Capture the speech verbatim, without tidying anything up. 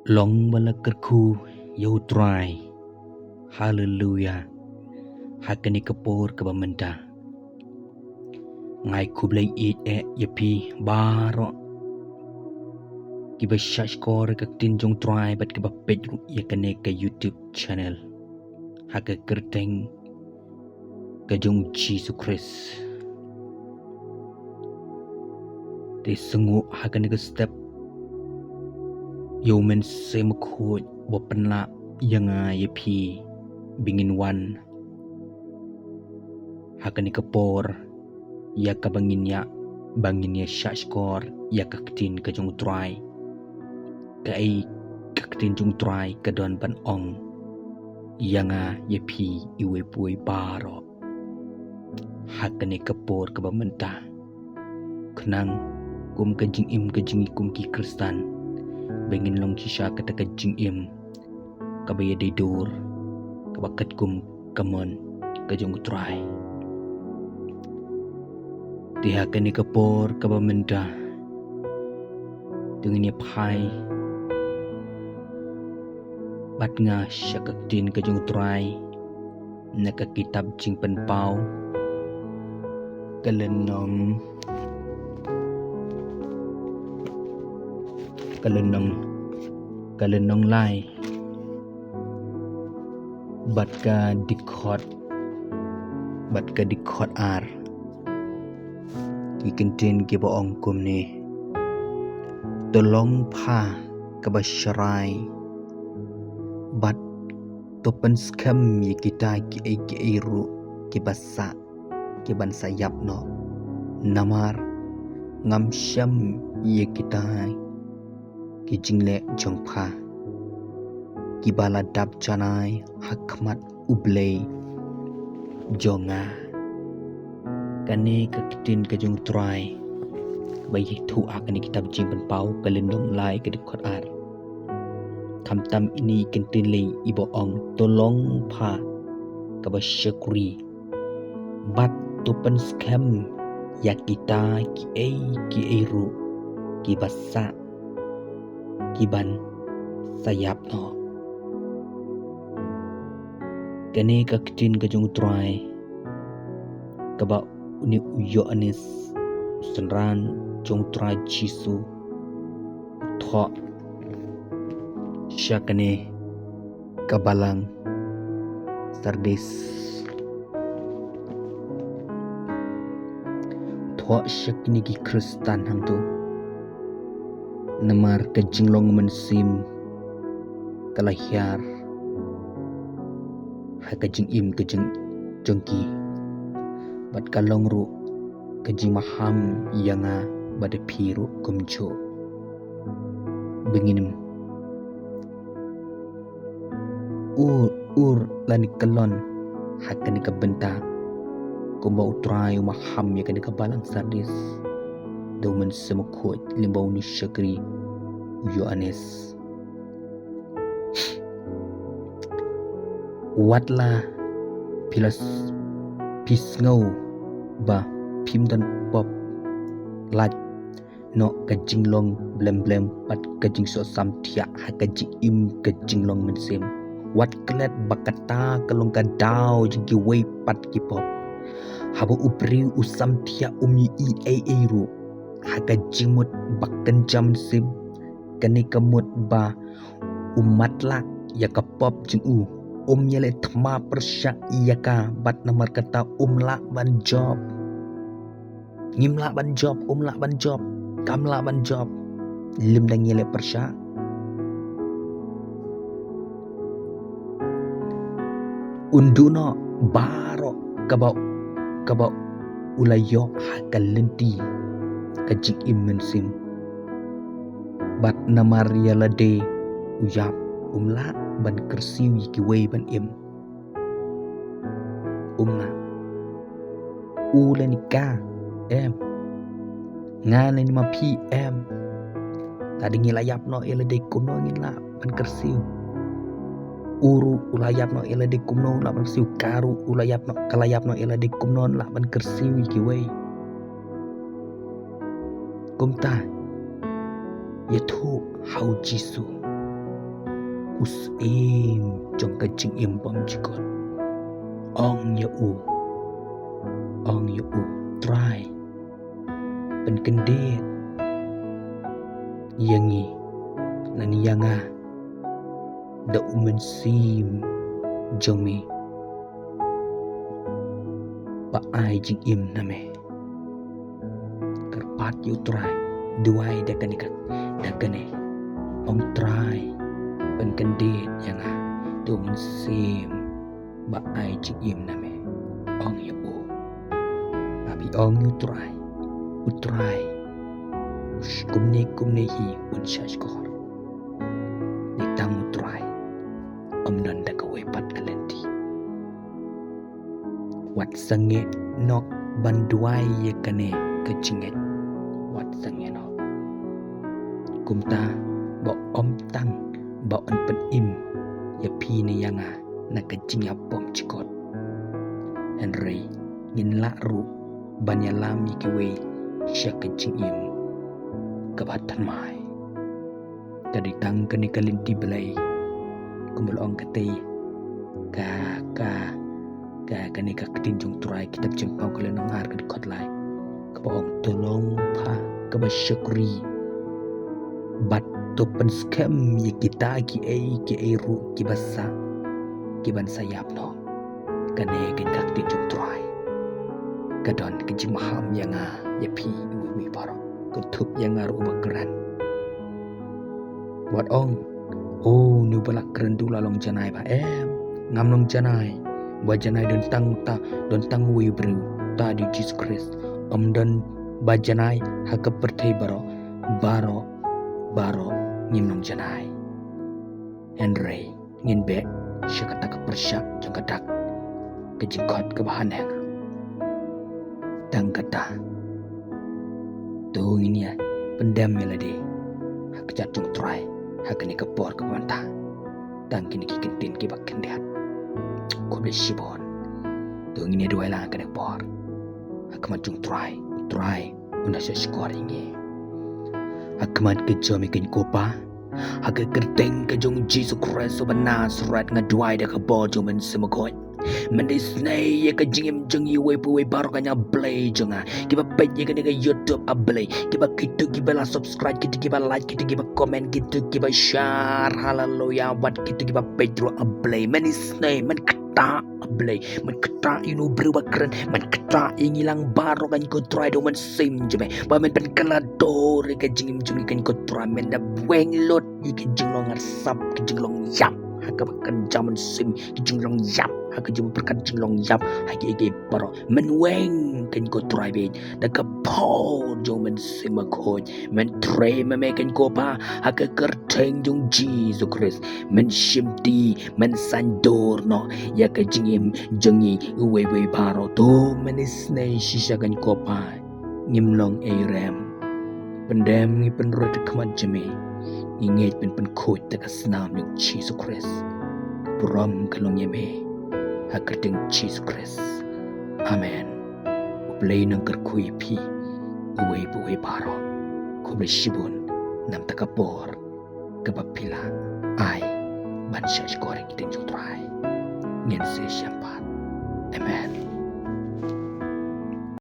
Long ba la kyrkhu ïa U Trai. Haleluya. Ha kane ka por kaba mynta, nga ai khublei ïeit eh ïa phi baroh kiba shahshkor ïa ka ktien jong U Trai bad kiba peit ruh ïa kane ka YouTube channel ha ka kyrteng ka jong U Jisu Khrist. Te sngew ha kane ka step ïa U Mynsiem Bakhuid ba pynlah ïa nga ïa phi ba ngin wan ha kane ka por ïa kaba ngin ïa, ba ngin ïa shahshkor ïa ka ktien ka jong U Trai. Kaei ka ktien jong U Trai ka don ban ong ïa nga ïa phi iwei pa iwei baroh ha kane ka por kaba mynta. Khnang kum ka jingim ka jong ngi kum ki Khristan ba ngin long shisha kata ka jingim kaba ïadei dur, kaba katkum ka mon ka jong U Trai. Te ha kane ka por kaba mynta, to ngin ïa phai bad nga sha ka ktien ka jong U Trai na ka kitab Jingpynpaw, ka lynnong, ka lynnong, ka lynnong lai, bad ka dkhot, bad ka dkhot ar. Ki kyntien kiba ong kumne: To long pha kaba sharai, bad to pynskhem ïa kita kiei kiei ruh kiba sah, kiban sa ïap noh. Namar ngam shem ïa kita ki jingleh jong pha kiba la dap janai ha khmat U Blei jong nga. Kane ka ktien ka jong U Trai ba ïathuh ha kane kitab Jingpynpaw, ka lynnong lai, ka dkhot ar. Khamtam ine i kyntien lei iba ong to long pha kaba shakri, bad to pynskhem ïa kita kiei kiei ruh kiba sah, kiban sa ïap noh. Kane ka ktien ka jong U Trai kaba une u Ïoannis, u synran jong U Trai Jisu, u thoh sha kane ka balang Sardis. Thoh sha kine ki Khristan hangto. Namar ka jinglong mynsiem ka la hiar ha ka jingim ka jing, jong ki. Bad ka long ruh ka jingmaham ïa nga bad ïa phi ruh kumjuh. Ba ngin ur, ur lane kyllon ha kane ka bynta kumba U Trai u maham ïa kane ka balang Sardis da U Mynsiem Bakhuid lyngba une u shakri u Ïoannis. Wat la phi la s-, phi sngew ba phim don pop, lait noh ka jinglong blem blem bad ka jingsoh samthiah ha ka jingim ka jinglong mynsiem. Wat klet ba kata ka long ka daw jong kiwei pat ki pop. Haba u briew u samthiah um ïohi ei ei ruh ha ka jingmut ba kynja mynsiem, kane ka mut ba u matlah ïa ka pop jong u. Um ïaleh thma pyrshah ïa ka, bad namar kata um lah ban jop. Ngim lah ban jop, um lah ban jop, kam lah ban jop lymda ngi ïaleh pyrshah. Un duh noh baroh kaba, kaba u la ïoh ha ka lynti ka jingim mynsiem. Bad namar ïa lade u ïap, um lah ban kyrsiew ïa kiwei ban im. Um lah. U lane ka, em. Nga lane ma phi, em. Lada ngi la ïap noh ïa lade, kumno ngin lah ban kyrsiew? U ruh u la ïap noh ïa lade, kumno lah ban kyrsiew? Ka ruh u la ïap noh, ka la ïap noh ïa lade, kumno lah ban kyrsiew ïa kiwei? Kumta ïathuh ha U Jisu. U Syiem jong ka jingim bymjukut. Ong ïa u, ong ïa u Trai, pynkyndit ïa ngi, lane ïa nga, da u Mynsiem jong me, ba ai jingim na me. Kyrpad ïa u Trai, duwai da kane ka, da kane. Ong Trai, pynkyndit ïa nga da u Mynsiem ba ai jingim na me. Ong ïa u. Haba ong ïa u Trai, u Trai, kumne kumne hi un shahshkor. Dei tang u Trai, ym don da kawei pat ka lynti. Wat sangeh noh ban duwai ïa kane ka jingngeit. Wat sangeh noh. Kumta ba ym tang ba un pynim ïa phi ne ïa nga na ka jingïap bymjukut, hynrei ngin lah ruh ban ïalam ïa kiwei sha ka jingim kaba thymmai. Ka dei tang kane ka lynti Blei. Kumba la ong katei ka, ka, ka, kane ka ktien jong u Trai, kitab Jingpynpaw ka lynnong ar ka dkhot lai, kaba ong, to long pha kaba shakri bad to pynskhem ïa kita kiei kiei ruh kiba sah, kiban sa ïap noh. Kane ka ktien jong u Trai ka don ka jingmaham ïa nga, ïa phi, iwei iwei baroh. Ka thup ïa nga ruh uba kren. Wat ong, o, une uba la kren u la long janai ba em. Ngam long janai. Ba janai don tang uta, don tang uwei u briew, uta dei u Jisu Khrist. Ym don ba janai ha ka pyrthei baroh, baroh, baroh ngim long janai. Hynrei ngin beh sha kata ka pyrshah jong ka dak, ka jingkhot kaba haneng. Tang kata, to ngin ïa pyndem ïa lade ha ka kjat jong u Trai ha kane ka por kaba mynta. Tang kine ki kyntien kiba khyndiat. Khublei shibun. To ngin ïa duwai lang ha kane ka por ha khmat jong u Trai. U Trai un da shahshkor ïa ngi. Ha khmat ka jong me ko Pa, ha ka kyrteng ka jong u Jisu Khrist uba Nasareth, nga duwai da ka bor jong u Mynsiem Bakhuid. Men isynei ïa ka jingim jong iwei pa iwei baroh, kane A Blei jong nga, kiba peit ïa kane ka YouTube, A Blei, kiba, kito kiba la subscribe, kito kiba like, kito kiba comment, kito kiba share, haleluya, wat kito kiba peit ruh, A Blei. Men isynei, men ktah, A Blei, men ktah ïa uno u briew ba kren, men ktah ïa ngi lang baroh, kane ko Trai, da u Mynsiem jong me, ba men pynkylla dur ïa ka jingim jong ngi, kane ko Trai, men da weng lut ïa ka jinglong arsap, ka jinglong ïap ha kaba kynja mynsiem, ka jinglong ïap ha ka jingpyrkhat, jinglong ïap ha kiei kiei baroh. Men weng, kane ko Trai, bad da ka bor jong u Mynsiem Bakhuid, men trei ma me, kane ko Pa, ha ka kyrteng jong u Jisu Khrist. Men shimti, men saiñdur noh ïa ka jingim jong ngi iwei iwei baroh. To men isynei shisha, kane ko Pa, ngim long ei rem. Pyndem ngi, pynroi ha khmat jong me. Ngi ngeit, pynpynkhuid da ka snam jong u Jisu Khrist. Burom ka long ïa me ha ka kyrteng jong u Jisu Khrist. Amen. U Blei un nang kyrkhu ïa phi iwei pa iwei baroh. Khublei shibun na kata ka por kaba phi la ai ban shahshkor ïa ka ktien jong u Trai. Ngin sa ïashem pat. Amen.